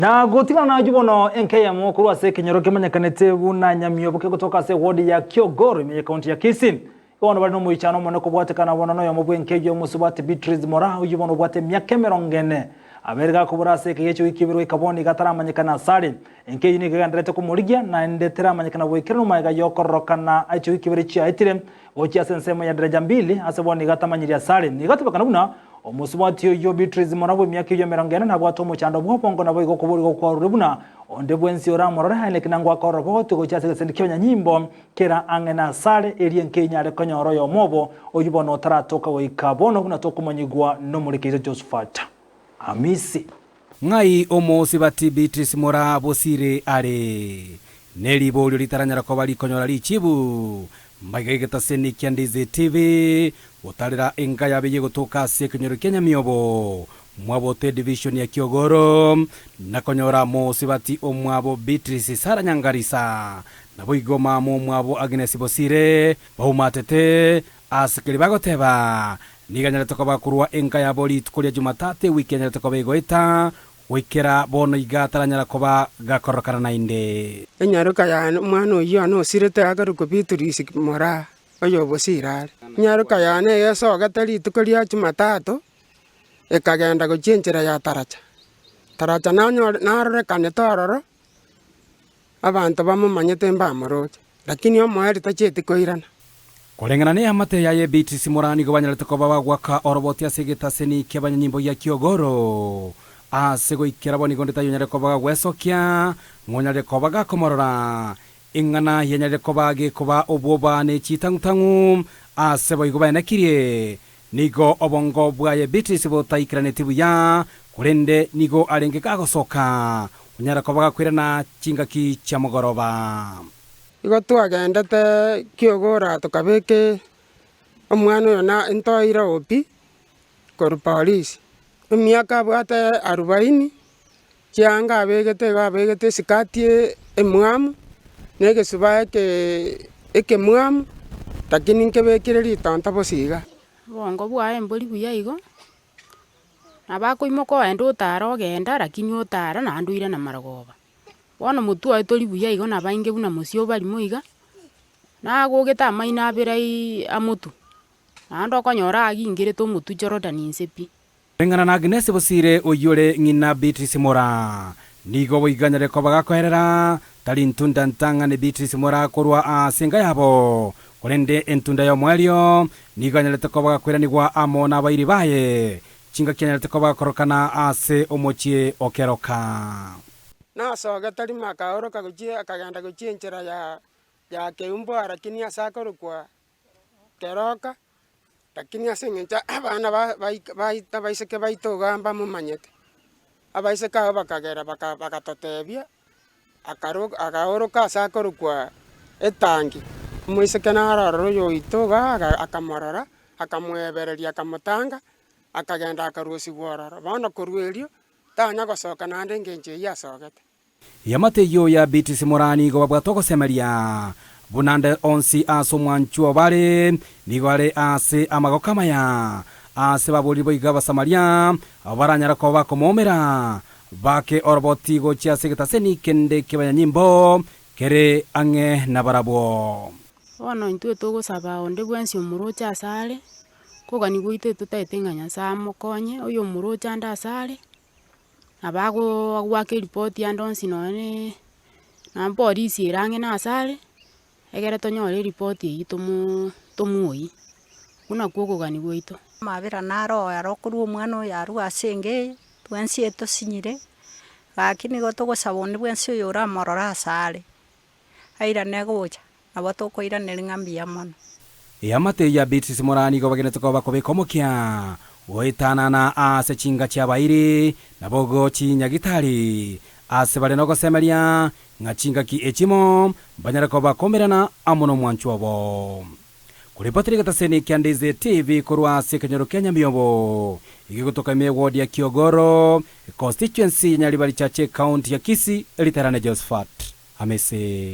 Na gotigana nayio bono enka eyemo korwa ase ekenyoro kemanyekanete buna Nyamiobo kegotoka ase ewodi ya Kiogoro ime y'ekaunti ya Kisii. Bono bare nomoichano omonene kobwatekana bono noyomo bw'enka eyio omosubati Beatrice Moraa oyio bono obwate emiaka emerongo ene. Abeire gakobora ase ekegia chiwiki ibere goika bono iga ataramanyekana asare. Enka eyio nigo egendererete komorigia naende teramanyekana goikeranu magega y'okororokana chiwiki ibere chiaetire Gochia ase ensemo ya daraja mbili, ase bono nigo atamanyiri asare. Nigo atebekana buna omosubati oyio Beatrice Mora bw'emiaka eyio emerongo ene nabwate omochando bw'obongo naboigo okoborigwa kwarure buna onde bwensi oramorore aye neki nangwake oroboti gochia ase egesendi ki'abanyanyimbo kera ang'e nasare erio enka enyare konyora oyomo obo oyio bono otaratoka goika bono buna tokomanyigwa nomorikeiso Josephat Amisi. Ng'ai omosibati Beatrice Moraa Bosire are? Neriborio ritaranyara koba rikonyora richibu. Maiga egetaseni kia Ndizi TV gotarera enka yabe yegotoka ase ekenyoro kia Nyamiobo, mwabote edivision ya Kiogoro, na konyora mosibati omwabo Beatrice Sarah Nyangarisa, naboigo mama omwabo Agnes Bosire baumatete Ase keria bagoteba, Nigo anyarete koba korwa enka yabo rituko ria Jumatatu ewiki anyarete koba egoeta, goikera bono iga ataranyara koba gakororokana naende. Enyaroka yane, omwana oyio one osirete akorokwa Beatrice Moraa, oyo obosire are. Enyaroka yane egesogete rituko ria Jumatatu, ekagenda gochia enchera ya Taracha. Taracha nanyore narorekanete ororo, Abanto bamomanyete mbamoroche, lakini omoerio tachieti koirana. Koreng'ana neamate yaye Beatrice Moraa nigo banyarete koba bagoaka oroboti ase egetaseni ki'abanyanyimbo gia Kiogoro. Ase goikera bo nigo onde taiyo onyare koba gagwesokia, ng'onyarire koba gakomorora. Eng'ana yanyarire koba gekoba obwoba ne chitang'utang'u ase boigo baenekirie. Nigo obongo bwaye Beatrice botaikeraneti buya, korende nigo arenge gagosoka, onyare koba gakoirana chingaki chia mogoroba. Igo twagendete kiogora tokabeka omwana oyo na ntoire opi korwa polisi. Emiaka abwate arubaini, chianga abegete igo abegete esikati emwamu, na egesubaa eke ekemwamu, lakini nkebekire ritonto bosa iga. Obongo bwaye mbori buya igo, nabo akoimoka ogenda otara ogenda lakini otara naende oirana marogoba. Bono motwe oye tori buya igo nabo ainge buna mosio obarimo iga, nagogete amaino abere aiiii amotwe, naende okonyora agingerete omotwe Jordan inse pi. Koreng'ana na Agnesi Bosire oyio ore ng'ina Beatrice Moraa, nigo boigo anyare koba gakoerera, tari ntunda ntang'ani Beatrice Moraa korwa ase enka yabo, korende entunda y'omoerio nigo anyarete koba gakoiranigwa amo nabairi baye, chingaki anyarete koba gakorokana ase omochie o Keroka. Nasogete rimo akaoroka gochia akagenda gochia enchera ya ya Keumbu lakini ase akorokwa Keroka. Lakini ase eng'encho abana ba baik baito abaiseke baito igaa mbamomanyete, abaiseke abwo bakagera baka bagatotebia, akaro agaoroka ase akorokwa etangi, omoiseke naro ororo oyo oito igaa aga akamorora, akamoebereria akamotanga, akagenda akarusigwa ororo. Bono korwa erio, tanya gosoka naende engencho eyio asogete. Eamate eyio ya Beatrice Moraa nigo babwate ogosemeria buna ande onsi ase omwanchwa obo are, nigo are ase amagoko amaya. Ase baboriri boigo Abasamaria, abwo baranyare koba bakomoumera, baake oroboti gochia ase egetaseni kende ki'abanyanyimbo kere ang'e nabarabwo. Bono intwe togosaba onde bwensi omoroche asare, kogania gwaito totaete ng'a Nyasae amokonye, oyo omoroche ande asare. Nabo agoaka eripoti ande onsi nonye na polisi ere ang'e na ase are, egere tonyore eripoti eywo tomo tomuoyie, okwo nakwo okogania gwaito. Amabera naro oo aro okorwa omwana oyo arwe ase enka eye, twensi etosinyire, gaki nigo togosaba onde bwensi oyoramorore ase are, airane gocha, nabo tokoiraneria ng'a mbuya mono. Eamate ya Beatrice Moraa nigo bagenete koba bakobeka omokia goetanana ase chinga chi'abairi nabogo chinyagitari ase bare nogosemeria ng'a chingaki echimo mbanyare koba bakomerana amo nomwanchwa obo. Koripotera egetaseni kia Ndizi TV korwa ase ekenyoro kia Nyamiobo, egegotoka ime eward ya Kiogoro, econstituency ya Nyaribari Chache ecounty ya Kisii, Riterane Josephat Amese.